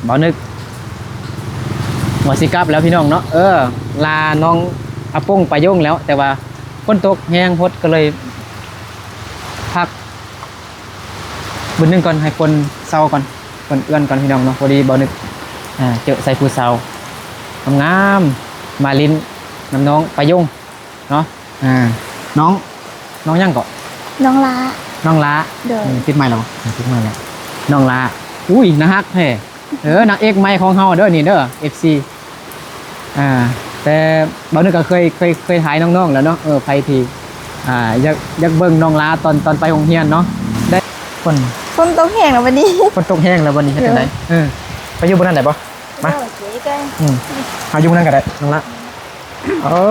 ບ່າວນຶກວ່າຊິກັບແລ້ວພີ່ນ້ອງເນາະ. ເອີ ລານ້ອງອາປົງປາຍົງແລ້ວ ແຕ່ວ່າຝົນຕົກແຮງໂພດ ກໍເລີຍພັກບຶດໜຶ່ງກ່ອນ ໃຫ້ຝົນເຊົາກ່ອນ ຝົນເອື້ອນກ່ອນພີ່ນ້ອງເນາະ. ພໍດີບ່າວນຶກ ອ່າ ເຈີໃສ່ຜູ້ສາວງາມໆ ມາຫຼິ້ນນຳນ້ອງປາຍົງເນາະ. ອ່າ ນ້ອງ ນ້ອງຫຍັງເກາະ? ນ້ອງລາ. ນ້ອງລາ. ໂດຍ. ອືມ ຕິດໄມແລ້ວບໍ່? ຕິດໄມແລ້ວ. ນ້ອງລາ. ອຸ້ຍ ໜ້າຮັກແທ້. ເອີ ນາງເອກໃໝ່ຂອງເຮົາເດີນີ້ເດີ ເອັຟຊີ. ອ່າ ແຕ່ບ່າວນຶກກໍເຄີຍ ເຄີຍ ເຄີຍຖ່າຍນ້ອງໆແລ້ວເນາະ. ເອີ ໃຜທີ່ ອ່າ ຢາກ ຢາກເບິ່ງນ້ອງລາຕອນ ຕອນໄປໂຮງຮຽນເນາະ ໄດ້. ຝົນ ຝົນຕົກແຮງແລ້ວບັດນີ້. ຝົນຕົກແຮງແລ້ວບັດນີ້ ເຮັດຈັ່ງໃດ? ເອີ ເອີ ໄປຢູ່ບ່ອນນັ້ນໄດ້ບໍ່? ມາ ໂອ້ຍ ເກຍ ອືມ ເຮົາຢູ່ນຳກັນກໍໄດ້ນ້ອງລະ. ໂອ້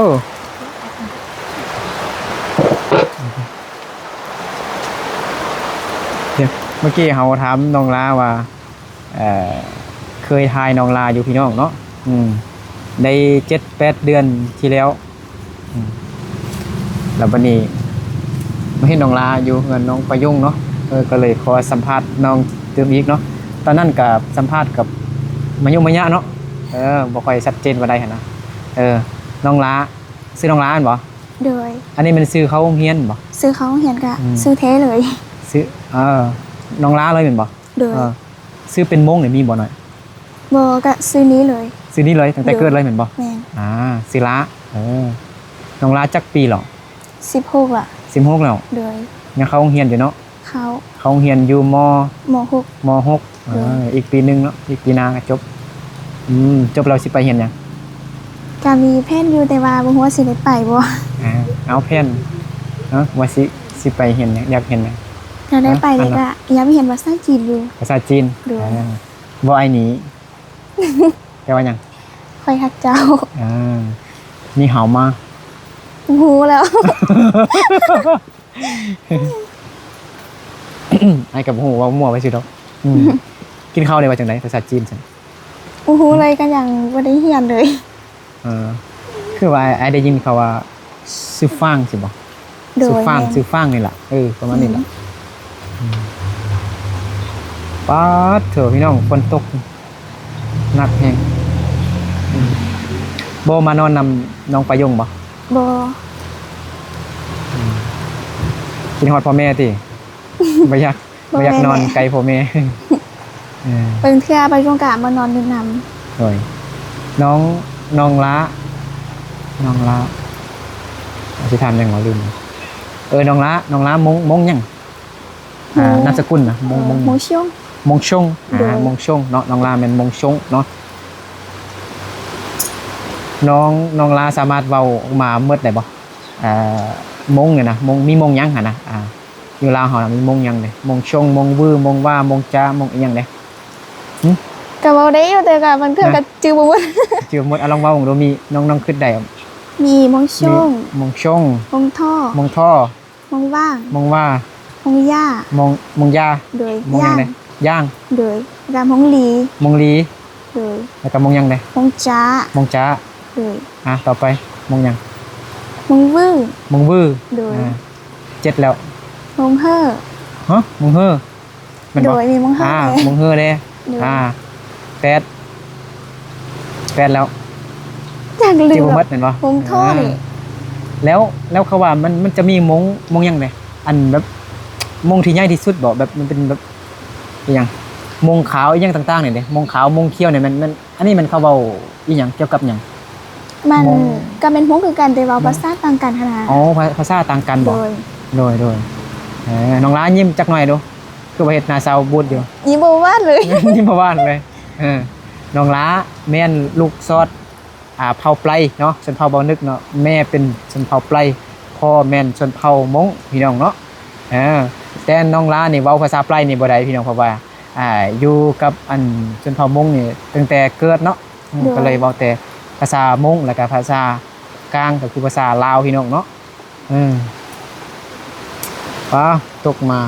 ດຽວ ເມື່ອກີ້ເຮົາຖາມນ້ອງລາວ່າ ເອີ ເຄີຍຖ່າຍນ້ອງລາຢູ່ພີ່ນ້ອງເນາະ. ອືມ ໄດ້ເຈັດແປດເດືອນທີ່ແລ້ວ. ອືມ ແລ້ວບັດນີ້ມາເຫັນນ້ອງລາຢູ່ເຮືອນນ້ອງປາຍົງເນາະ. ເອີ ກໍເລີຍຂໍສຳພາດນ້ອງຕື່ມອີກເນາະ. ຕອນນັ້ນກໍສຳພາດກັບມາຍຸມາຍະເນາະ. ເອີ ບໍ່ຄ່ອຍຊັດເຈນປານໃດຫັ້ນນະ. ເອີ ນ້ອງລາ ຊື່ນ້ອງລາແມ່ນບໍ່? ໂດຍ. ອັນນີ້ແມ່ນຊື່ເຂົ້າໂຮງຮຽນບໍ່? ຊື່ເຂົ້າໂຮງຮຽນກະ ອືມ ຊື່ແທ້ເລີຍ. ຊື່ ເອີ ນ້ອງລາເລີຍແມ່ນບໍ່? ໂດຍ. ເອີ ຊື່ເປັນມົ້ງນີ້ມີບໍ່ນ້ອຍ? ບໍ່ ກະຊື່ນີ້ເລີຍ. ຊື່ນີ້ເລີຍ ຕັ້ງແຕ່ເກີດເລີຍແມ່ນບໍ່? ແມ່ນ. ອ່າ ຊື່ລາ. ເອີ ນ້ອງລາຈັກປີແລ້ວ? ສິບຫົກລະ. ສິບຫົກແລ້ວ. ໂດຍ. ຍັງເຂົ້າໂຮງຮຽນຢູ່ເນາະ? ເຂົ້າ. ເຂົ້າໂຮງຮຽນຢູ່ ມ. ມ. ຫົກ. ມ. ຫົກ. ໂດຍ. ເອີ ອີກປີໜຶ່ງເນາະ ອີກປີໜ້າກໍຈົບ. ອືມ ຈົບແລ້ວຊິໄປຮຽນຫຍັງ? ກະມີແຜນຢູ່ ແຕ່ວ່າບໍ່ຮູ້ວ່າຊິໄດ້ໄປບໍ່. ອ່າ ເອົາແຜນເນາະ ວ່າຊິ ຊິໄປຮຽນຫຍັງ ຢາກຮຽນຫຍັງ? ຖ້າໄດ້ໄປນີ້ກະຢາກຮຽນພາສາຈີນຢູ່. ພາສາຈີນ. ໂດຍ. ອ່າ ບໍ່ໄອໜີ ແປວ່າຫຍັງ? ຂ້ອຍຮັກເຈົ້າ. ອ່າ ນີ້ເຮົາມາ ຮູ້ແລ້ວ. ອ້າຍກໍບໍ່ຮູ້ ເວົ້າມົ້ວໄປຊື່ດອກ. ອືມ ກິນເຂົ້າໄດ້ວ່າຈັ່ງໃດ ພາສາຈີນຊັ້ນ? ບໍ່ຮູ້ເລີຍ ກໍຍັງບໍ່ໄດ້ຮຽນເລີຍ. ເອີ ຄືວ່າອ້າຍໄດ້ຍິນເຂົາວ່າຊື່ຟາງຊີ້ບໍ່? ໂດຍ. ຊື່ຟາງ ແມ່ນ ຊື່ຟາງນີ້ລະ. ເອີ ປະມານນີ້ລະ. ອືມ ອືມ ປາດໂທ້ ພີ່ນ້ອງ ຝົນຕົກ ໜັກແຮງ. ອືມ ບໍ່ມານອນນຳນ້ອງປາຍົງບໍ່? ບໍ່. ອືມ ຄິດຮອດພໍ່ແມ່ຕິ? ບໍ່ຢາກ ບໍ່ ບໍ່ຢາກນອນ ແມ່ນແຫຼະ ໄກພໍ່ແມ່. ເອີ ບາງເທື່ອປາຍົງກະມານອນຢູ່ນຳ. ໂດຍ. ນ້ອງ ນ້ອງລາ ນ້ອງລາ ຊິຖາມຫຍັງວະ ລືມ. ເອີ ນ້ອງລາ ນ້ອງລາ ມົງ ມົງຫຍັງ? ອ່າ ມົງ ນາມສະກຸນນະ ມົງ ມົງ ມົງຊົງ. ມົງຊົງ. ໂດຍ. ອ່າ ມົງຊົງເນາະ ນ້ອງລາແມ່ນມົງຊົງເນາະ. ນ້ອງ ນ້ອງລາສາມາດເວົ້າອອກມາໝົດໄດ້ບໍ່? ເອີ ມົງນີ້ນະ ມົງ ມີມົງຫຍັງຫັ້ນນະ? ອ່າ ຢູ່ລາວເຮົານະ ມີມົງຫຍັງເດ? ມົງຊົງ ມົງວື ມົງວ່າ ມົງຈາ ມົງອີ່ຫຍັງເດ? ຫຶ? ກະເວົ້າໄດ້ຢູ່ ແຕ່ກະບາງເທື່ອ ນະ ກະຈື່ບໍ່ໝົດ. ຈື່ບໍ່ໝົດ. ອາ ລອງເວົ້າເບິ່ງດູ ມີ ນ້ອງ ນ້ອງຄິດໄດ້ ມີມົງຊົງ ມີມົງຊົງ ມົງທໍ ມົງທໍ ມົງວ່າ ມົງວ່າ ມົງຢາ ມົງ ມົງຢາ. ໂດຍ. ມົງຫຍັງເດ? ຢາງ ຢາງ. ໂດຍ. ລະກະມົງລີ ມົງລີ. ໂດຍ. ລະກະມົງຫຍັງເດ? ມົງຈາ ມົງຈາ. ໂດຍ. ອ່າ ຕໍ່ໄປ ມົງຫຍັງ? ມົງວື ມົງວື. ໂດຍ. ອ່າ ເຈັດແລ້ວ. ມົງເຮີ ຮະ? ມົງເຮີ ແມ່ນບໍ່? ໂດຍ ມີມົງເຮີ ອ່າ ເດ້ ມົງເຮີເດ້. ໂດຍ. ອ່າ ແປດ ແປດແລ້ວ ຍັງລືມ ຈື່ບໍ່ໝົດແມ່ນບໍ່? ມົງທໍນີ້ ອ່າ ແລ້ວ ແລ້ວເຂົາວ່າມັນ ມັນຈະມີມົງ ມົງຫຍັງເດ? ອັນແບບມົງທີ່ໃຫຍ່ທີ່ສຸດບໍ່? ແບບມັນເປັນແບບອີ່ຫຍັງ ມົງຂາວອີ່ຫຍັງຕ່າງໆນີ້ເດ? ມົງຂາວ ມົງຂຽວນີ້ແມ່ນ ແມ່ນ ອັນນີ້ແມ່ນເຂົາເວົ້າອີ່ຫຍັງ ກ່ຽວກັບຫຍັງ? ມັນ ມົງ ກໍແມ່ນມົງຄືກັນ ແຕ່ເວົ້າ ແມ່ນ ພາສາຕ່າງກັນຫັ້ນນະ. ອໍ ພາ ພາສາຕ່າງກັນບໍ່? ໂດຍ. ໂດຍ ໂດຍ. ເອີ ນ້ອງຫຼ້າຍິ້ມຈັກໜ່ອຍດູ ຄືວ່າເຮັດໜ້າເສົ້າບູດຢູ່. ຍິ້ມບໍ່ຫວານເລີຍ ຍິ້ມບໍ່ຫວານເລີຍ. ເອີ ນ້ອງຫຼ້າແມ່ນລູກຊອດ ອ່າ ເຜົ່າໄປເນາະ ຊົນເຜົ່າເບົານຶກເນາະ. ແມ່ເປັນຊົນເຜົ່າໄປ ພໍ່ແມ່ນຊົນເຜົ່າມົ້ງ ພີ່ນ້ອງເນາະ. ເອີ ແຕ່ນ້ອງຫຼ້ານີ້ເວົ້າພາສາໄປນີ້ບໍ່ໄດ້ ພີ່ນ້ອງ ເພາະວ່າ ອ່າ ຢູ່ກັບອັນຊົນເຜົ່າມົ້ງນີ້ຕັ້ງແຕ່ເກີດເນາະ. ອືມ ໂດຍ ກໍເລີຍເວົ້າແຕ່ພາສາມົ້ງ ແລ້ວກໍພາສາກາງ ກໍຄືພາສາລາວ ພີ່ນ້ອງເນາະ. ເອີ ປ້າ ຕົກມາ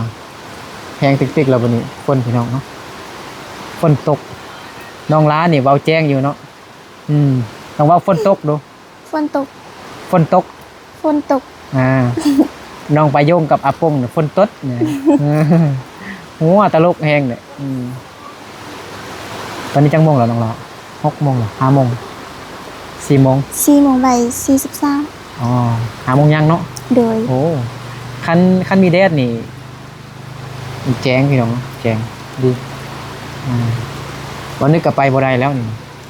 ແຮງຕິກໆ ແລ້ວບັດນີ້ ຝົນ ພີ່ນ້ອງເນາະ ຝົນຕົກ. ນ້ອງຫຼ້ານີ້ເວົ້າແຈ້ງຢູ່ເນາະ. ອືມ ຕ້ອງເວົ້າຝົນຕົກດູ. ຝົນຕົກ ຝົນຕົກ ຝົນຕົກ. ອ່າ ນ້ອງປາຍົງກັບອາປົງນີ້ ຝົນຕົກນີ້ ຫົວຕະຫຼົກແຮງເດ້. ອືມ ຕອນນີ້ຈັກໂມງແລ້ວນ້ອງຫຼ້າ? ຫົກໂມງ ຫ້າໂມງ ສີ່ໂມງ? ສີ່ໂມງ ບ່າຍສີ່ສິບສາມ. ອໍ ຫ້າໂມງຍັງເນາະ? ໂດຍ. ໂອ້ ຄັນ ຄັນມີແດດນີ້ແຈ້ງພີ່ນ້ອງ ແຈ້ງດີ. ອາ ວັນນີ້ກໍໄປບໍ່ໄດ້ແລ້ວນີ້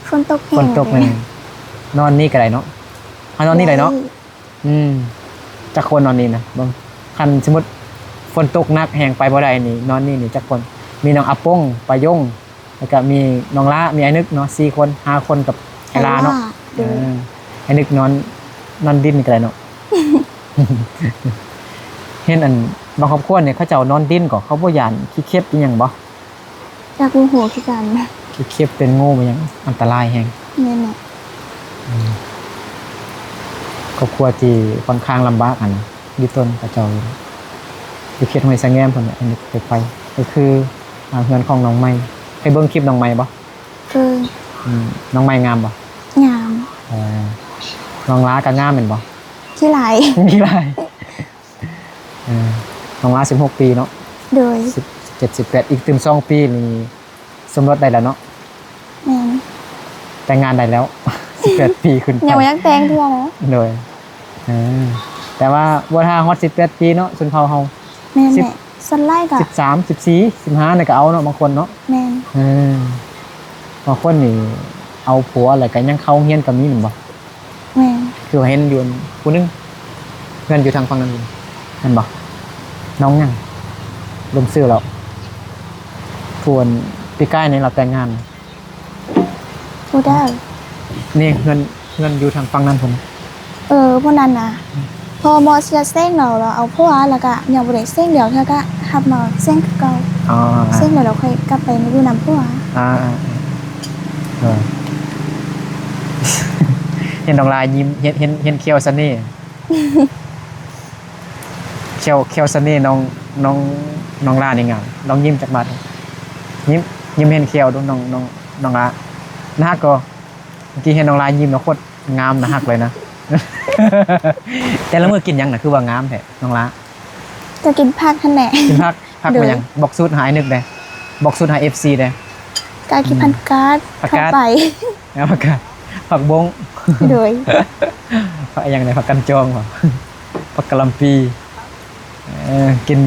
ຝົນຕົກແຮງ ຝົນຕົກແຮງ. ນອນນີ້ກໍໄດ້ເນາະ? ເຮົານອນນີ້ໄດ້ເນາະ? ໄດ້. ອືມ ຈັກຄົນນອນນີ້ນະ ເບິ່ງ ຄັນສົມມຸດຝົນຕົກໜັກແຮງໄປບໍ່ໄດ້ນີ້ ນອນນີ້ນີ້ຈັກຄົນ? ມີນ້ອງອາປົງ ປາຍົງ ແລ້ວກະມີນ້ອງຫຼ້າ ມີອ້າຍນຶກເນາະ ສີ່ຄົນ ຫ້າຄົນກັບອ້າຍຫຼ້າເນາະ. ໂດຍ. ເອີ ອ້າຍນຶກນອນ ນອນດິນນີ້ກໍໄດ້ເນາະ. ເຫັນອັນບາງຄອບຄົວນີ້ເຂົາເຈົ້ານອນດິນກໍ ເຂົາບໍ່ຢ້ານຂີ້ເຂັບອີ່ຫຍັງບໍ່? ຈັກບໍ່ຮູ້ຄືກັນ. ຂີ້ເຂັບເປັນງູເປັນຫຍັງ ອັນຕະລາຍແຮງ. ແມ່ນແຫຼະ. ອືມ ຄອບຄົວທີ່ຂ້ອນຂ້າງລຳບາກຫັ້ນນະ ຢູ່ຕົ້ນເຂົາເຈົ້າຢູ່ເຂດຫ້ວຍສະແງມພຸ້ນແຫຼະ ອັນນີ້ໄປ ກໍຄື ອາ ເຮືອນຂອງນ້ອງໃໝ່. ເຄີຍເບິ່ງຄລິບນ້ອງໃໝ່ບໍ່? ເຄີຍ. ອືມ ນ້ອງໃໝ່ງາມບໍ່? ງາມ. ເອີ ນ້ອງຫຼ້າກໍງາມແມ່ນບໍ່? ຂີ້ຫຼາຍ ຂີ້ຫຼາຍ. ເອີ ນ້ອງຫຼ້າສິບຫົກປີເນາະ? ໂດຍ. ສິບເຈັດ ສິບແປດ ອີກຕື່ມສອງປີນີ້ສົມລົດໄດ້ແລ້ວເນາະ? ແມ່ນ. ແຕ່ງງານໄດ້ແລ້ວ ສິບແປດປີຂຶ້ນໄປ ຍັງບໍ່ຢາກແຕ່ງເທື່ອນະ? ໂດຍ. ເອີ ແຕ່ວ່າບໍ່ຖ້າຮອດສິບແປດປີເນາະ ຊົນເຜົ່າເຮົາ. ແມ່ນແຫຼະ. ສ່ວນຫຼາຍກໍສິບສາມ ສິບສີ່ ສິບຫ້ານີ້ກໍເອົາເນາະ ບາງຄົນເນາະ. ແມ່ນ. ເອີ ບາງຄົນນີ້ເອົາຜົວແລ້ວກໍຍັງເຂົ້າໂຮງຮຽນກໍມີແມ່ນບໍ່? ແມ່ນ. ຄືເຫັນຢູ່ຜູ້ໜຶ່ງ ເຮືອນຢູ່ທາງຝັ່ງນັ້ນແມ່ນບໍ່? ນ້ອງຫຍັງ? ລືມຊື່ແລ້ວ. ຜູ້ອັນປີກາຍນີ້ລາວແຕ່ງງານ. ຜູ້ໃດ? ນີ້ເຮືອນ ເຮືອນຢູ່ທາງຝັ່ງນັ້ນພຸ້ນ. ເອີ ຜູ້ນັ້ນນະ ອືມ ພໍ່ໝໍຊິຈະເສັງແລ້ວ ລາວເອົາຜົວ ແລ້ວກະຍັງບໍ່ໄດ້ເສັງ ດຽວເທື່ອກະຮັບມາເສັງຄືເກົ່າ. ອໍ ເສັງແລ້ວ ລາວຄ່ອຍກັບໄປຢູ່ນຳຜົວ. ອາ ເອີ ເຫັນນ້ອງຫຼ້າຍິ້ມ ເຫັນ ເຫັນ ເຫັນແຂ້ວສະເໜ່ ແຂ້ວ ແຂ້ວສະເໜ່ນ້ອງ ນ້ອງ ນ້ອງຫຼ້ານີ້ງາມ. ລອງຍິ້ມຈັກບາດ ຍິ້ມ ຍິ້ມເຫັນແຂ້ວດູ ນ້ອງ ນ້ອງ ນ້ອງຫຼ້າ. ໜ້າຮັກກໍ ເມື່ອກີ້ເຫັນນ້ອງຫຼ້າຍິ້ມແລ້ວໂຄດງາມ ໜ້າຮັກເລີຍນະ. ແຕ່ລະມື້ກິນຫຍັງນະ ຄືວ່າງາມແທ້ນ້ອງຫຼ້າ? ກໍກິນຜັກຫັ້ນແຫຼະ. ກິນຜັກ? ຜັກ ໂດຍ ວ່າຫຍັງ? ບອກສູດໃຫ້ອ້າຍນຶກແດ່ ບອກສູດໃຫ້ເອັຟຊີແດ່. ກະກິນ ອືມ ຜັກກາດ ຜັກກາດ ທົ່ວໄປ. ເອົາ ຜັກກາດ ຜັກບົ້ງ. ໂດຍ. ຜັກອີ່ຫຍັງແດ່? ຜັກກັນຈອງບໍ? ຜັກກະຫຼ່ຳປີ. ເອີ ກິນ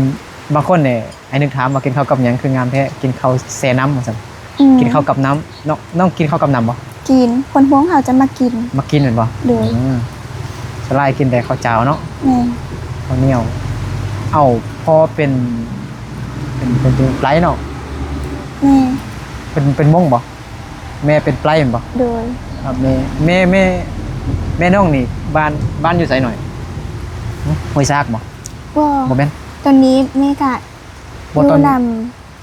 ບາງຄົນນີ້ ອ້າຍນຶກຖາມວ່າກິນເຂົ້າກັບຫຍັງຄືງາມແທ້? ກິນເຂົ້າແຊ່ນ້ຳວ່າຊັ້ນ. ອືມ ກິນເຂົ້າກັບນ້ຳ. ນ້ອງ ນ້ອງກິນເຂົ້າກັບນ້ຳບໍ່? ກິນ. ຄົນພວກເຮົາຈະມັກກິນ. ມັກກິນແມ່ນບໍ່? ໂດຍ. ອືມ ສ່ວນຫຼາຍກິນແຕ່ເຂົ້າຈ້າວເນາະ. ແມ່ນ. ເຂົ້າໜຽວ. ເອົ້າ ພໍ່ເປັນ ເປັນ ເປັນ ເປັນໄປເນາະ? ແມ່ນ. ເປັນ ເປັນມົ້ງບໍ່? ແມ່ເປັນໄປແມ່ນບໍ່? ໂດຍ. ແມ່ ແມ່ ແມ່ ແມ່ນ້ອງນີ້ບ້ານ ບ້ານຢູ່ໃສໜ້ອຍ? ຫື ຫ້ວຍຊາກບໍ່? ບໍ່ ບໍ່ແມ່ນ. ຕອນນີ້ແມ່ກະ ບໍ່ ຢູ່ນຳ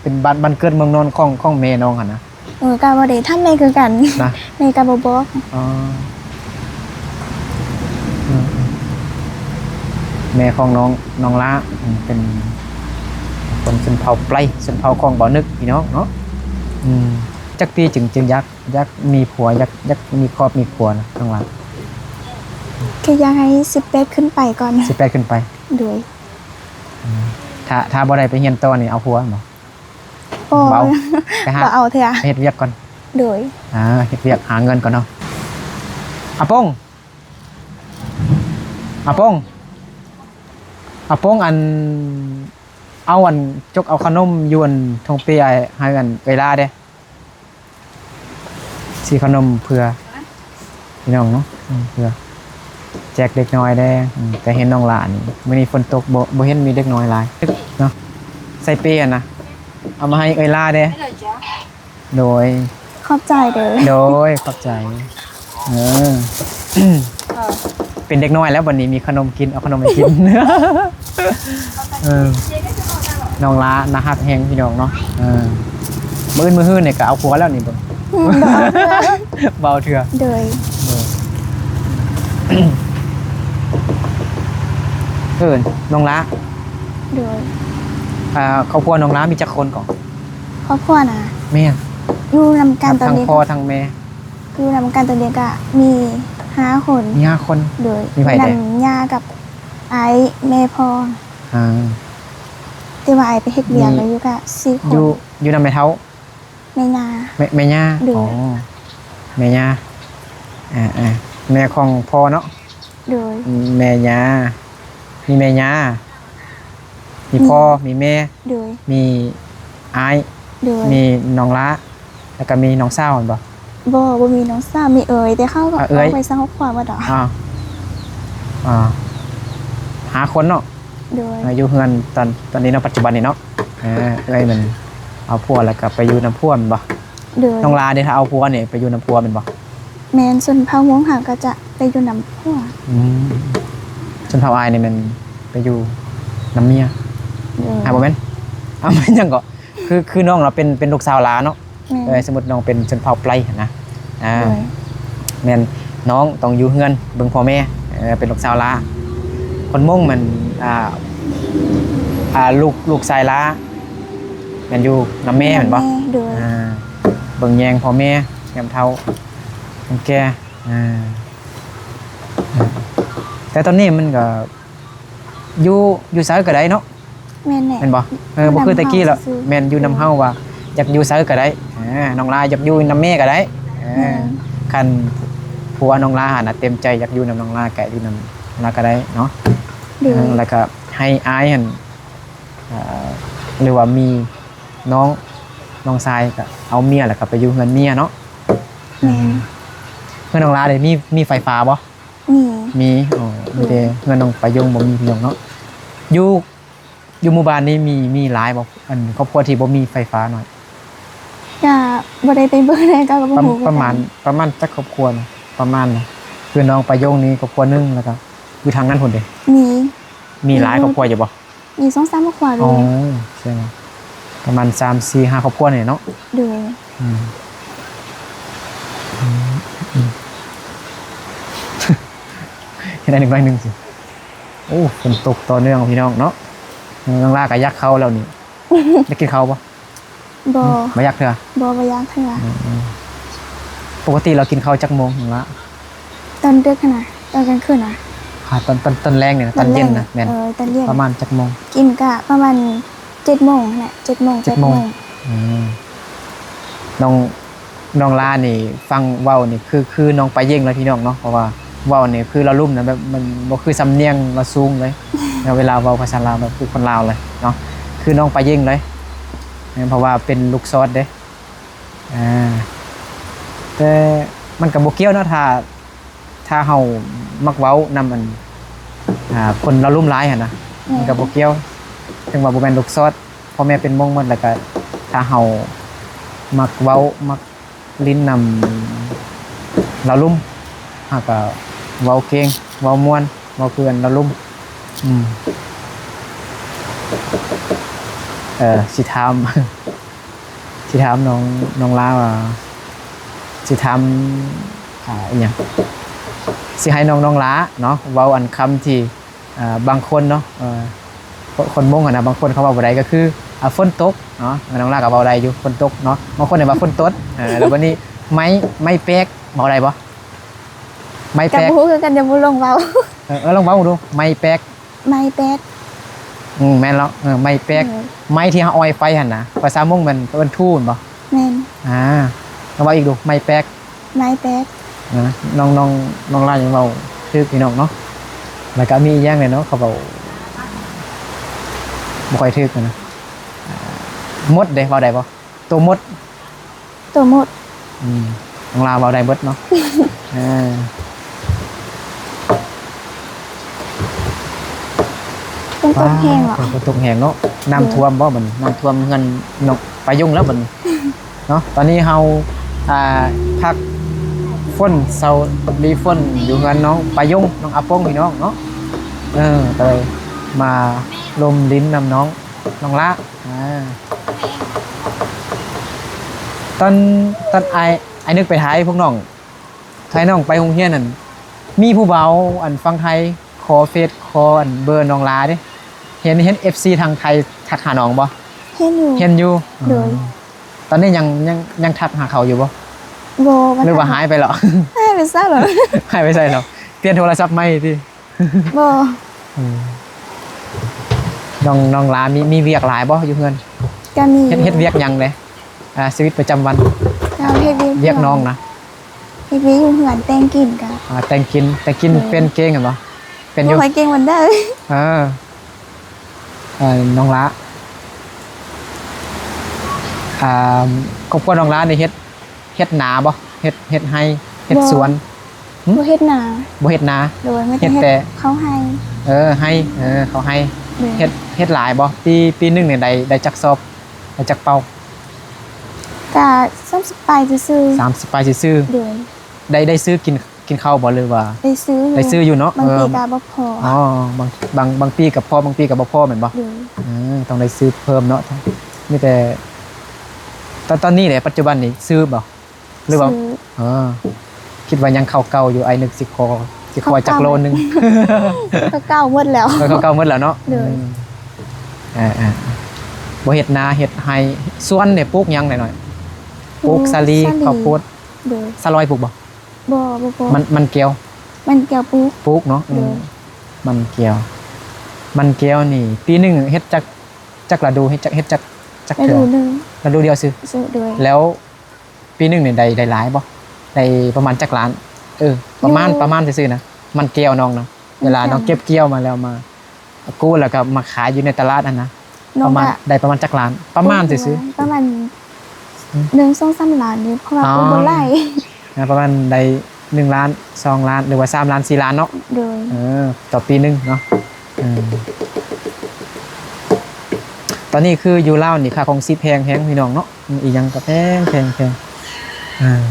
ເປັນບ້ານ ບ້ານເກີດເມືອງນອນຂອງ ຂອງແມ່ນ້ອງຫັ້ນນະ. ເອີ ກະບໍ່ໄດ້ຖາມແມ່ຄືກັນນະ ແມ່ກະບໍ່ບອກ. ອໍ ອືມ ແມ່ຂອງນ້ອງ ນ້ອງຫຼ້າ ອືມ ເປັນຄົນຊົນເຜົ່າໄປ ຊົນເຜົ່າຂອງບ່າວນຶກ ພີ່ນ້ອງເນາະ. ອືມ ຈັກປີຈຶ່ງ ຈຶ່ງຢາກ ຢາກມີຜົວ ຢາກ ຢາກມີຄອບມີຄົວນະ ນ້ອງຫຼ້າ? ກໍຢາກໃຫ້ສິບແປດຂຶ້ນໄປກ່ອນ. ສິບແປດຂຶ້ນໄປ. ໂດຍ. ອືມ ຖ້າ ຖ້າບໍ່ໄດ້ໄປຮຽນຕໍ່ນີ້ເອົາຜົວແມ່ນບໍ່? ບໍ່ ບໍ່ເອົາ ໄປຫາ ບໍ່ເອົາເທື່ອ ໄປເຮັດວຽກກ່ອນ. ໂດຍ. ອ່າ ເຮັດວຽກຫາເງິນກ່ອນເນາະ. ອາປົງ ອາປົງ ອາປົງ ອັນ ເອົາອັນ ຈົກເອົາຂະໜົມຢູ່ອັນຖົງເປ້ໃຫ້ອັນເອື້ອຍຫຼ້າເດ້. ຊື້ຂະໜົມເພື່ອພີ່ນ້ອງເນາະ ເພື່ອແຈກເດັກນ້ອຍແດ່. ອືມ ແຕ່ເຫັນນ້ອງຫຼ້ານີ້ ມື້ນີ້ຝົນຕົກ ບໍ່ ບໍ່ເຫັນມີເດັກນ້ອຍຫຼາຍເນາະ. ໃສ່ເປ້ຫັ້ນນະ ເອົາມາໃຫ້ເອື້ອຍຫຼ້າແດ່. ໂດຍ ຂອບໃຈເດີ. ໂດຍ ຂອບໃຈ. ເອີ ເປັນເດັກນ້ອຍແລ້ວ ບັດນີ້ມີຂະໜົມກິນ ເອົາຂະໜົມໃຫ້ກິນ. ເອີ ນ້ອງຫຼ້າໜ້າຮັກແຮງພີ່ນ້ອງເນາະ. ເອີ ມື້ອື່ນມື້ຮືນີ້ກໍເອົາຜົວແລ້ວນີ້ເບິ່ງ. ອືມ ບໍ່ເອົາເທື່ອ ບໍ່ເອົາເທື່ອ. ໂດຍ. ເອີ ນ້ອງຫຼ້າ. ໂດຍ. ອ່າ ຄອບຄົວນ້ອງຫຼ້າມີຈັກຄົນເກາະ? ຄອບຄົວນະ? ແມ່ນ. ຢູ່ນຳກັນຕອນນີ້ ທັງພໍ່ທັງແມ່ ຢູ່ນຳກັນຕອນນີ້ກະມີຫ້າຄົນ. ມີຫ້າຄົນ. ໂດຍ. ມີໃຜແດ່? ນຳຍ່າກັບອ້າຍແມ່ພໍ່. ອ່າ ແຕ່ວ່າອ້າຍໄປເຮັດວຽກ ມີ ແລ້ວຢູ່ກະສີ່ຄົນ. ຢູ່ ຢູ່ນຳແມ່ເຖົ້າ? ແມ່ຍ່າ. ແມ່ ແມ່ຍ່າ. ໂດຍ. ອໍ ແມ່ຍ່າ ອ່າໆ ແມ່ຂອງພໍ່ເນາະ. ໂດຍ. ແມ່ຍ່າ ມີແມ່ຍ່າ ມີພໍ່ ມີແມ່. ໂດຍ. ມີອ້າຍ. ໂດຍ. ມີນ້ອງຫຼ້າ ແລ້ວກໍມີນ້ອງສາວແມ່ນບໍ່? ບໍ່ ບໍ່ມີນ້ອງສາວ ມີເອື້ອຍ ແຕ່ເຂົາກໍ ອອກໄປສ້າງຄອບຄົວໝົດດອກ. ອ່າ ອ່າ ຫ້າຄົນເນາະ. ໂດຍ. ອ່າ ຢູ່ເຮືອນຕອນ ຕອນນີ້ເນາະ ປັດຈຸບັນນີ້ເນາະ. ເອື້ອຍມັນເອົາຜົວແລ້ວກໍໄປຢູ່ນຳຜົວແມ່ນບໍ່? ໂດຍ. ນ້ອງຫຼ້າເດ ຖ້າເອົາຜົວນີ້ໄປຢູ່ນຳຜົວແມ່ນບໍ່? ແມ່ນ ຊົນເຜົ່າມົ້ງເຮົາກໍຈະໄປຢູ່ນຳຜົວ. ອືມ ຊົນເຜົ່າອ້າຍນີ້ແມ່ນໄປຢູ່ນຳເມຍ. ໂດຍ. ອ່າ ບໍ່ແມ່ນ ອ່າ ແມ່ນຫຍັງເກາະ? ຄື ຄືນ້ອງເນາະ ເປັນ ເປັນລູກສາວຫຼ້າເນາະ. ແມ່ນ. ເອີ ສົມມຸດນ້ອງເປັນຊົນເຜົ່າໄປລະນະ. ອ່າ ໂດຍ. ແມ່ນ ນ້ອງຕ້ອງຢູ່ເຮືອນເບິ່ງພໍ່ແມ່. ເອີ ເປັນລູກສາວຫຼ້າ ຄົນມົ້ງແມ່ນ ອ່າ ອ່າ ລູກ ລູກຊາຍຫຼ້າແມ່ນຢູ່ນຳແມ່ແມ່ນບໍ່? ແມ່. ໂດຍ. ອ່າ ເບິ່ງແຍງພໍ່ແມ່ຍາມເຖົ້າຍາມແກ່. ອ່າ ແຕ່ຕອນນີ້ມັນກໍ ຢູ່ ຢູ່ໃສກໍໄດ້ເນາະ. ແມ່ນແຫຼະ. ແມ່ນບໍ່? ເອີ ບໍ່ຄືແຕ່ກີ້ແລ້ວ. ແມ່ນ ຢູ່ນຳເຮົາວ່າຢາກຢູ່ໃສກໍໄດ້. ເອີ ນ້ອງຫຼ້າຢາກຢູ່ນຳແມ່ກໍໄດ້. ເອີ ແມ່ນ. ຄັນຜົວນ້ອງຫຼ້າຫັ້ນນະເຕັມໃຈຢາກຢູ່ນຳນ້ອງຫຼ້າ ກໍຢູ່ນຳນ້ອງຫຼ້າກໍໄດ້ເນາະ. ໂດຍ. ເອີ ແລ້ວກໍໃຫ້ອ້າຍຫັ້ນ ເອີ ຫຼືວ່າມີນ້ອງ ນ້ອງຊາຍກໍເອົາເມຍ ແລ້ວກໍໄປຢູ່ເຮືອນເມຍເນາະ. ແມ່ນ. ເຮືອນນ້ອງຫຼ້າເດ ມີ ມີໄຟຟ້າບໍ່? ມີ. ມີ. ອໍ ໂດຍ. ມີແຕ່ເຮືອນນ້ອງປາຍົງບໍ່ມີ ພີ່ນ້ອງເນາະ. ຢູ່ ຢູ່ໝູ່ບ້ານນີ້ມີ ມີຫຼາຍບໍ່ ອັນຄອບຄົວທີ່ບໍ່ມີໄຟຟ້າໜ້ອຍ? ກະບໍ່ໄດ້ໄປເບິ່ງແດ່ ກະບໍ່ຮູ້ຄືກັນ. ປະມານ ປະມານຈັກຄອບຄົວນະ? ປະມານນະ ຄືນ້ອງປາຍົງນີ້ຄອບຄົວໜຶ່ງ ແລ້ວກະຢູ່ທາງນັ້ນພຸ້ນເດ. ມີ. ມີຫຼາຍຄອບຄົວຢູ່ບໍ່? ມີສອງສາມຄອບຄົວ. ອໍ ໂດຍ. ປະມານສາມສີ່ຫ້າຄອບຄົວນີ້ເນາະ. ໂດຍ. ອືມ ເຮັດໄດ້ໜ້ອຍໜຶ່ງຊິ. ໂອ້ ຝົນຕົກຕໍ່ເນື່ອງພີ່ນ້ອງເນາະ. ນ້ອງຫຼ້າກໍຢາກເຂົ້າແລ້ວນີ້. ຢາກກິນເຂົ້າບໍ່? ບໍ່. ບໍ່ຢາກເທື່ອ? ບໍ່ ບໍ່ຢາກເທື່ອ. ອືມ ປົກກະຕິເຮົາກິນເຂົ້າຈັກໂມງນ້ອງຫຼ້າ? ຕອນດຶກຫັ້ນນະ ຕອນກາງຄືນນະ. ອ່າ ຕອນ ຕອນ ຕອນແລງນີ້ນະ ຕອນເຢັນນະ. ແມ່ນ. ເອີ ຕອນເຢັນ ປະມານຈັກໂມງ? ກິນກະປະມານເຈັດໂມງຫັ້ນແຫຼະ ເຈັດໂມງ ເຈັດໂມງ. ອືມ ນ້ອງ ນ້ອງຫຼ້ານີ້ຟັງເວົ້ານີ້ຄື ຄືນ້ອງປາເຢັງເລີຍພີ່ນ້ອງເນາະ. ເພາະວ່າເວົ້ານີ້ຄືລາວລຸ່ມນະ ແບບມັນບໍ່ຄືສຳນຽງລາວສູງເລີຍ ແລ້ວເວລາເວົ້າພາສາລາວແບບຄືຄົນລາວເລີຍເນາະ ຄືນ້ອງປາເຢັງເລີຍ. ແມ່ນ ເພາະວ່າເປັນລູກຊອດເດ້. ອ່າ ແຕ່ມັນກໍບໍ່ກ່ຽວເນາະ ຖ້າ ຖ້າເຮົາມັກເວົ້ານຳອັນ ອ່າ ຄົນລາວລຸ່ມຫຼາຍຫັ້ນນະ. ແມ່ນ. ມັນກໍບໍ່ກ່ຽວ ເຖິງວ່າບໍ່ແມ່ນລູກຊອດ ພໍ່ແມ່ເປັນມົ້ງໝົດ ແລ້ວກໍຖ້າເຮົາມັກເວົ້າ ມັກຫຼິ້ນນຳລາວລຸ່ມ ເຮົາກໍເວົ້າເກັ່ງ ເວົ້າມ່ວນ ເວົ້າຄືກັນລາວລຸ່ມ. ອືມ ເອີ ຊິຖາມ ຊິຖາມນ້ອງ ນ້ອງຫຼ້າວ່າ ຊິຖາມ ອ່າ ອີຫຍັງ ຊິໃຫ້ນ້ອງ ນ້ອງຫຼ້າເນາະ ເວົ້າອັນຄຳທີ່ ອ່າ ບາງຄົນເນາະ ເອີ ຄົນມົ້ງຫັ້ນນະ ບາງຄົນເຂົາເວົ້າບໍ່ໄດ້ ກໍຄື ອ່າ ຝົນຕົກເນາະ. ນ້ອງຫຼ້າກໍເວົ້າໄດ້ຢູ່ ຝົນຕົກເນາະ. ບາງຄົນເອີ້ນວ່າຝົນຕົດ. ເອີ ແລ້ວບັດນີ້ ໄມ້ ໄມ້ແປກ ເວົ້າໄດ້ບໍ່? ໄມ້ແປກ ກໍບໍ່ຮູ້ຄືກັນ ຍັງບໍ່ລອງເວົ້າ. ເອີ ເອີ ລອງເວົ້າດູ ໄມ້ແປກ. ໄມ້ແປກ. ອືມ ແມ່ນແລ້ວ. ເອີ ໄມ້ແປກ. ເອີ ໄມ້ທີ່ເຮົາອອຍໄຟຫັ້ນນະ ພາສາມົ້ງແມ່ນເອີ້ນທູແມ່ນບໍ່? ແມ່ນ. ອ່າ ລອງເວົ້າອີກດູ ໄມ້ແປກ. ໄມ້ແປກ. ເອີ ນ້ອງ ນ້ອງ ນ້ອງຫຼ້າຍັງເວົ້າຖືກພີ່ນ້ອງເນາະ. ແລ້ວກໍມີອີກຢ່າງໜຶ່ງເນາະ ເຂົາເວົ້າບໍ່ຄ່ອຍຖືກນະ. ອ່າ ມົດເດ້ ເວົ້າໄດ້ບໍ່? ໂຕມົດ. ໂຕໝົດ. ອືມ ນ້ອງຫຼ້າເວົ້າໄດ້ເບິດເນາະ. ເອີ ຝົນຕົກແຮງເນາະ. ຝົນຕົກແຮງເນາະ. ນ້ຳຖ້ວມບໍ່ບັດນີ້? ນ້ຳຖ້ວມເຮືອນນ້ອງປາຍົງແລ້ວບັດນີ້ເນາະ. ຕອນນີ້ເຮົາ ອ່າ ພັກຝົນ ເຊົາລີຝົນຢູ່ເຮືອນນ້ອງປາຍົງ ນ້ອງອາປົງ ພີ່ນ້ອງເນາະ. ເອີ ກໍເລີຍມາລົມຫຼິ້ນນຳນ້ອງ ນ້ອງຫຼ້າ. ອ່າ ຕອນ ຕອນອ້າຍ ອ້າຍນຶກໄປຖ່າຍພວກນ້ອງ ຖ່າຍນ້ອງໄປໂຮງຮຽນນັ້ນ ມີຜູ້ບ່າວອັນຝັ່ງໄທຂໍເຟສ ຂໍອັນເບີນ້ອງຫຼ້າເດ້. ເຫັນ ເຫັນເອັຟຊີທາງໄທທັກຫານ້ອງບໍ່? ເຫັນຢູ່. ເຫັນຢູ່. ໂດຍ. ອືມ ຕອນນີ້ຍັງ ຍັງ ຍັງທັກຫາເຂົາຢູ່ບໍ່? ບໍ່. ຫຼືວ່າຫາຍໄປແລ້ວ? ຫາຍໄປໃສແລ້ວ? ຫາຍໄປໃສແລ້ວ? ປ່ຽນໂທລະສັບໃໝ່ຕິ? ບໍ່. ອືມ ນ້ອງ ນ້ອງຫຼ້າມີ ມີວຽກຫຼາຍບໍ່ຢູ່ເຮືອນ? ກໍມີ. ເຮັດ ເຮັດວຽກຫຍັງເດ? ອ່າ ຊີວິດປະຈຳວັນ ເຈົ້າ ເຮັດວຽກ ວຽກນ້ອງນະ ເຮັດວຽກຢູ່ເຮືອນ ແຕ່ງກິນກະ ອ່າ ແຕ່ງກິນ ແຕ່ງກິນ ໂດຍ ເປັນເກັ່ງຫັ້ນບໍ່? ເປັນຢູ່ ບໍ່ຄ່ອຍເກັ່ງປານໃດ ເອີ ເອີ ນ້ອງຫຼ້າ ອ່າ ຄອບຄົວນ້ອງຫຼ້ານີ້ເຮັດ ເຮັດນາບໍ່? ເຮັດ ເຮັດໄຮ່ ເຮັດ ບໍ່ ສວນ? ຫຶ? ບໍ່ເຮັດນາ ບໍ່ເຮັດນາ ໂດຍ ມີແຕ່ເຮັດ ເຮັດແຕ່ເຂົ້າໄຮ່ ເອີ ໄຮ່ ເອີ ເຂົ້າໄຮ່ ໂດຍ ເຮັດ ເຮັດຫຼາຍບໍ່? ປີ ປີໜຶ່ງນີ້ໄດ້ ໄດ້ຈັກຊອບ? ໄດ້ຈັກເປົາ? ກະສາມສິບປາຍຊື່ໆ ສາມສິບປາຍຊື່ໆ ໂດຍ ໄດ້ ໄດ້ຊື້ກິນ ກິນເຂົ້າບໍ່ ຫຼືວ່າ ໄດ້ຊື້ຢູ່ ໄດ້ຊື້ຢູ່ເນາະ ບາງປີ ເອີ ກະບໍ່ພໍ ອໍ ບາງ ບາງ ບາງປີກະພໍ ບາງປີກະບໍ່ພໍແມ່ນບໍ່? ໂດຍ ເອີ ຕ້ອງໄດ້ຊື້ເພີ່ມເນາະ ມີແຕ່ ຕອນ ຕອນນີ້ແຫຼະ ປັດຈຸບັນນີ້ຊື້ບໍ່? ຫຼືວ່າ ຊື້ ເອີ ຄິດວ່າຍັງເຂົ້າເກົ່າຢູ່ ອ້າຍນຶກຊິຂໍ ຊິຂໍຈັກໂລໜຶ່ງ ເຂົ້າເກົ່າໝົດແລ້ວ ເອີ ເຂົ້າເກົ່າໝົດແລ້ວເນາະ ໂດຍ ອືມ ເອີໆ ບໍ່ເຮັດນາເຮັດໄຮ່ ສວນນີ້ປູກຫຍັງໜ້ອຍໆ? ປູກສາລີ ສາລີ ເຂົ້າໂພດ ໂດຍ ສາລອຍປູກບໍ່? ບໍ່ ບໍ່ ບໍ່ ມັນ ມັນແກ້ວ ມັນແກ້ວປູກ ປູກເນາະ ໂດຍ ອືມ ມັນແກ້ວ ມັນແກ້ວນີ້ ປີໜຶ່ງເຮັດຈັກ ຈັກລະດູ ເຮັດຈັກ ເຮັດຈັກ ຈັກເທື່ອ? ລະດູໜຶ່ງ ລະດູດຽວຊື່ ໂດຍ ແລ້ວ ປີໜຶ່ງນີ້ໄດ້ ໄດ້ຫຼາຍບໍ່? ໄດ້ປະມານຈັກລ້ານ? ເອີ ປະມານ ຢູ່ ປະມານຊື່ໆນະ ມັນແກ້ວນ້ອງນະ ເວລານ້ອງເກັບກ່ຽວມາແລ້ວມາ ກູດແລ້ວກໍມາຂາຍຢູ່ໃນຕະຫຼາດຫັ້ນນະ ປະມານ ໄດ້ປະມານຈັກລ້ານ? ປະມານຊື່ໆ ປະມານ ອືມ ໜຶ່ງ ສອງ ສາມລ້ານນີ້ ເພາະວ່າ ອໍ ປູກບໍ່ຫຼາຍ ອ່າ ປະມານໄດ້ໜຶ່ງລ້ານ ສອງລ້ານ ຫຼືວ່າສາມລ້ານ ສີ່ລ້ານເນາະ ໂດຍ ເອີ ຕໍ່ປີໜຶ່ງເນາະ ເອີ ຕອນນີ້ຄືຢູ່ລາວນີ້ຄ່າຄອງຊີບແພງແຮງພີ່ນ້ອງເນາະ ອີ່ຫຍັງກໍແພງ ແພງ ແພງ ອ່າ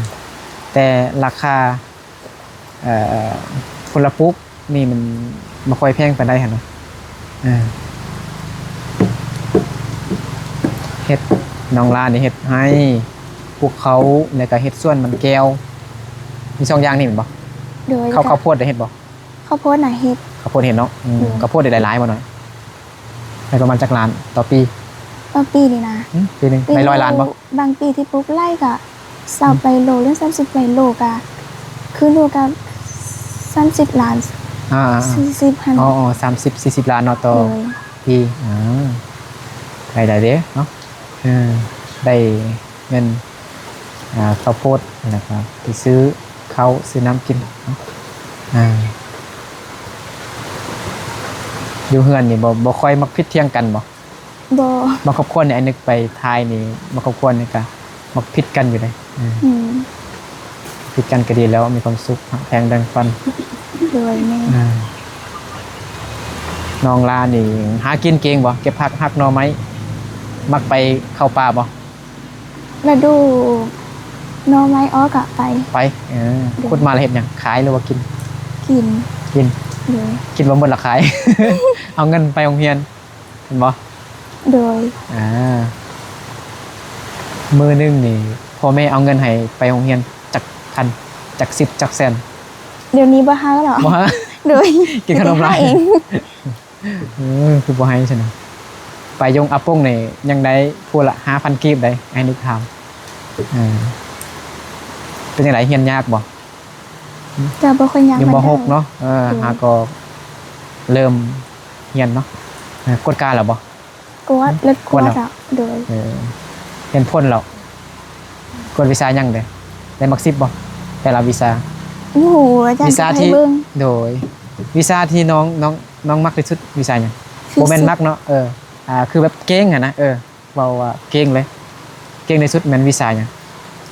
ແຕ່ລາຄາ ເອີ ພົນລະປູກນີ້ມັນບໍ່ຄ່ອຍແພງປານໃດຫັ້ນນະ ເອີ ເຮັດ ນ້ອງຫຼ້ານີ້ເຮັດໄຮ່ ປູກເຂົ້າ ແລ້ວກໍເຮັດສວນມັນແກ້ວ ມີສອງຢ່າງນີ້ແມ່ນບໍ່? ໂດຍ ເຂົ້າ ແລ້ວກໍ ເຂົ້າໂພດໄດ້ເຮັດບໍ່? ເຂົ້າໂພດນະເຮັດ ເຂົ້າໂພດເຮັດເນາະ ອືມ ໂດຍ ເຂົ້າໂພດໄດ້ຫຼາຍບໍ່ນ້ອຍ? ໄດ້ປະມານຈັກລ້ານຕໍ່ປີ? ຕໍ່ປີນີ້ນະ ຫຶ ປີໜຶ່ງ ປີ ໄດ້ຮ້ອຍລ້ານບໍ່? ບາງປີທີ່ປູກຫຼາຍກະຊາວປາຍໂລ ຫຼື ສາມສິບປາຍໂລ ກະຄືໂລກະສາມສິບລ້ານ ອ່າໆໆ ສີ່ສິບຫັ້ນ ອໍໆ ສາມສິບ ສີ່ສິບລ້ານເນາະຕໍ່ ໂດຍ ປີ ອ່າ ໄດ້ ໄດ້ເດ້ເນາະ ເອີ ໄດ້ເງິນ ອ່າ ເຂົ້າໂພດ ແລ້ວກໍໄປຊື້ເຂົ້າຊື້ນ້ຳກິນເນາະ ອ່າ ຢູ່ເຮືອນນີ້ບໍ່ ບໍ່ຄ່ອຍມັກຜິດຖຽງກັນບໍ່? ບໍ່ ບາງຄອບຄົວນີ້ ອ້າຍນຶກໄປຖ່າຍນີ້ ບາງຄອບຄົວນີ້ກະມັກຜິດກັນຢູ່ເດ້ ເອີ ອືມ ຜິດກັນກະດີແລ້ວ ມີຄວາມສຸກ ຮັກແພງແບ່ງປັນ ໂດຍ ແມ່ນ ເອີ ນ້ອງຫຼ້ານີ້ຫາກິນເກັ່ງບໍ່? ເກັບຜັກຫັກໜໍ່ໄມ້ ມັກໄປເຂົ້າປ່າບໍ່? ລະດູໜໍ່ໄມ້ອອກກະໄປ ໄປ ເອີ ໂດຍ ຂຸດມາແລ້ວເຮັດຫຍັງ? ຂາຍ ຫຼືວ່າກິນ? ກິນ ກິນ ໂດຍ ກິນບໍ່ໝົດລະຂາຍ ເອົາເງິນໄປໂຮງຮຽນ ແມ່ນບໍ່? ໂດຍ ອ່າ ມື້ໜຶ່ງນີ້ພໍ່ແມ່ເອົາເງິນໃຫ້ໄປໂຮງຮຽນຈັກພັນ? ຈັກສິບ ຈັກແສນ? ດຽວນີ້ບໍ່ຫາແລ້ວ ບໍ່ຫາ ໂດຍ ກິນຂະໜົມຫຼາຍ ເອງ ເອີ ຄືບໍ່ໃຫ້ຊັ້ນນະ ໄປຢົງອາປົງນີ້ຍັງໄດ້ຜູ້ລະຫ້າພັນກີບໃດ໋ ອ້າຍນຶກຖາມ ເອີ ເປັນຈັ່ງໃດ ຮຽນຍາກບໍ່? ກະບໍ່ຄ່ອຍຍາກ ຢູ່ ມໍຫົກເນາະ ເອີ ໂດຍ ຫາກໍເລີ່ມຮຽນເນາະ ເອີ ກວດກາແລ້ວບໍ່? ກວດ ເລີຍກວດ ກວດແລ້ວ ແລ້ວ ໂດຍ ເອີ ເຫັນຜົນແລ້ວ ກວດວິຊາຫຍັງເດ? ໄດ້ມັກສິບບໍ່ ແຕ່ລະວິຊາ? ໂອ້ໂຫ ອາຈານ ວິຊາທີ່ ເບິ່ງ ໂດຍ ວິຊາທີ່ນ້ອງ ນ້ອງ ນ້ອງມັກທີ່ສຸດວິຊາຫຍັງ? ຟີຊິກ ບໍ່ແມ່ນມັກເນາະ ເອີ ອ່າ ຄືແບບເກັ່ງຫັ້ນນະ ເອີ ເວົ້າວ່າເກັ່ງເລີຍ ເກັ່ງທີ່ສຸດແມ່ນວິຊາຫຍັງ?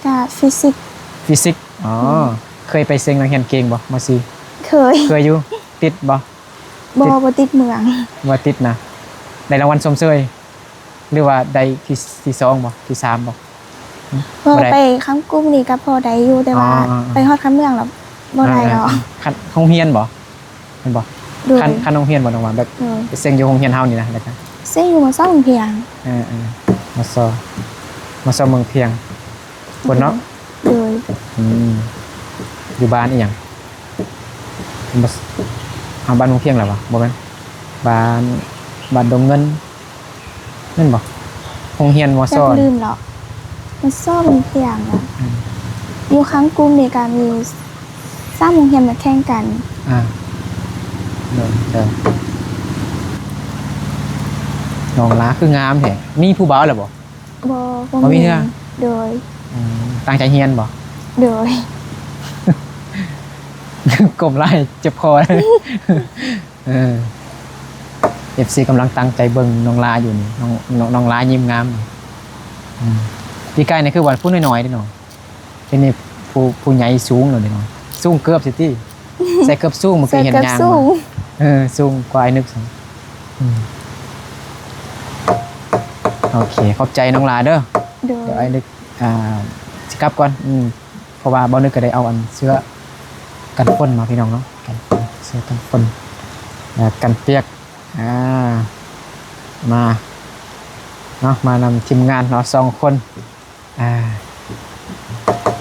ກະຟີຊິກ ຟີຊິກ ອໍ ອືມ ເຄີຍໄປເສັງນັກຮຽນເກັ່ງບໍ່ ມໍສີ່? ເຄີຍ ເຄີຍຢູ່ ຕິດບໍ່? ບໍ່ ຕິດ ບໍ່ຕິດເມືອງ ບໍ່ຕິດນະ ໄດ້ລາງວັນຊົມເຊີຍ ຫຼືວ່າໄດ້ທີ ທີສອງບໍ່ ທີສາມບໍ່? ບໍ່ ບໍ່ໄດ້ ໄປຄຳກຸ້ມນີ້ກະພໍໄດ້ຢູ່ ແຕ່ວ່າ ອໍ ໄປຮອດຄຳເມືອງແລ້ວບໍ່ໄດ້ດອກ ອ່າໆໆ ຄັນໂຮງຮຽນບໍ່? ແມ່ນບໍ່? ໂດຍ ຄັນ ຄັນໂຮງຮຽນບໍ່ ນ້ອງວ່າແບບ ໂດຍ ໄປເສັງຢູ່ໂຮງຮຽນເຮົານີ້ນະ ແລ້ວກະ ເສັງຢູ່ ມຊ ເມືອງພຽງ ເອີໆ ມຊ ມຊ ເມືອງພຽງ ພຸ້ນເນາະ ໂດຍ ອືມ ຢູ່ບ້ານອີ່ຫຍັງ? ມ ອ່າ ບ້ານໂຮງພຽງແລ້ວຫວາ? ບໍ່ແມ່ນ ບ້ານ ບ້ານດົງເງິນ ແມ່ນບໍ່? ໂຮງຮຽນ ມຊ ຈັ່ງລືມເນາະ ມຊ ເມືອງພຽງ ອືມ ຢູ່ຄຳກຸ້ມນີ້ກະມີສາມໂຮງຮຽນມາແຂ່ງກັນ ອ່າ ໂດຍ ເຈົ້າ ນ້ອງຫຼ້າຄືງາມແທ້ ມີຜູ້ບ່າວແລ້ວບໍ່? ບໍ່ ບໍ່ ບໍ່ມີ ມີເທື່ອ ໂດຍ ອືມ ຕັ້ງໃຈຮຽນບໍ່? ໂດຍ ກົ້ມຫຼາຍເຈັບຄໍ ເອີ ເອັຟຊີກຳລັງຕັ້ງໃຈເບິ່ງນ້ອງລາຢູ່ນີ້ ນ້ອງ ນ້ອງ ນ້ອງລາຍິ້ມງາມ ອືມ ປີກາຍນີ້ຄືວ່າຜູ້ນ້ອຍໆເດ້ເນາະ ດຽວນີ້ຜູ້ ຜູ້ໃຫຍ່ສູງແລ້ວເດ້ເນາະ ສູງເກືອບຊິຕິ ໃສ່ເກີບສູງ ເມື່ອກີ້ເຫັນຍ່າງ ໃສ່ເກີບສູງ ເອີ ສູງກວ່າອ້າຍນຶກ ອືມ ໂອເຄ ຂອບໃຈນ້ອງລາເດີ ໂດຍ ດຽວອ້າຍນຶກ ອ່າ ຊິກັບກ່ອນ ອືມ ເພາະວ່າບ່າວນຶກກໍໄດ້ເອົາອັນເສື້ອກັນຝົນມາພີ່ນ້ອງເນາະ ກັນຝົນ ເສື້ອກັນຝົນ ແລະ ກັນປຽກ ອ່າ ມາເນາະ ມານຳທີມງານເນາະ ສອງຄົນ ອ່າ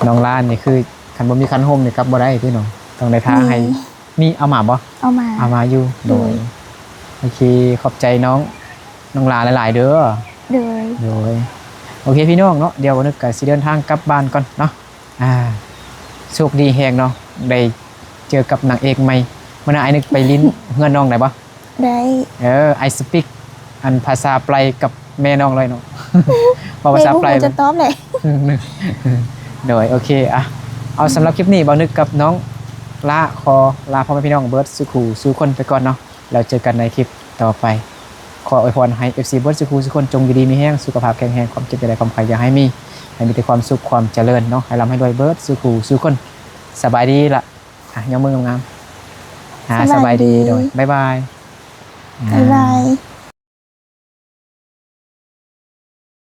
ນ້ອງລານີ້ຄືຄັນບໍ່ມີຄັນຮົ່ມນີ້ກັບບໍ່ໄດ້ຕິເນາະ ຕ້ອງໄດ້ຖ້າໃຫ້ ອືມ ມີ ເອົາມາບໍ່? ເອົາມາ ເອົາມາຢູ່ ໂດຍ ໂດຍ ໂອເຄ ຂອບໃຈນ້ອງ ນ້ອງລາຫຼາຍໆເດີ ໂດຍ ໂດຍ ໂອເຄພີ່ນ້ອງເນາະ ດຽວບ່າວນຶກກໍຊິເດີນທາງກັບບ້ານກ່ອນເນາະ ອ່າ ໂຊກດີແຮງເນາະ ໄດ້ເຈີກັບນາງເອກໃໝ່ ມື້ໜ້າອ້າຍນຶກໄປຫຼິ້ນເຮືອນນ້ອງໄດ້ບໍ່? ໄດ້ ເອີ I speak ອັນພາສາໄປກັບແມ່ນ້ອງເລີຍເນາະ ເວົ້າພາສາໄປ ແມ່ບໍ່ຮູ້ຈະຕອບແຫຼະ ໂດຍ ໂອເຄ ອ່ະ ເອົາ ສຳລັບຄລິບນີ້ ບ່າວນຶກກັບນ້ອງລາຂໍລາພໍ່ແມ່ພີ່ນ້ອງເບິດສູ່ຄູ່ສູ່ຄົນໄປກ່ອນເນາະ ແລ້ວເຈີກັນໃນຄລິບຕໍ່ໄປ ຂໍອວຍພອນໃຫ້ເອັຟຊີເບິດສູ່ຄູ່ສູ່ຄົນ ຈົ່ງຢູ່ດີມີແຮງ ສຸຂະພາບແຂງແຮງ ຄວາມເຈັບຢ່າໄດ້ ຄວາມໄຂ້ຢ່າໃຫ້ມີ ໃຫ້ມີແຕ່ຄວາມສຸກຄວາມຈະເລີນເນາະ ໃຫ້ລ່ຳໃຫ້ລວຍເບິດສູ່ຄູ່ສູ່ຄົນ ສະບາຍດີລະ ອ່ະ ຍົກມືງາມໆ ອ່າ ສະບາຍດີ ສະບາຍດີ ໂດຍ ບາຍບາຍ ອ່າ ບາຍບາຍ.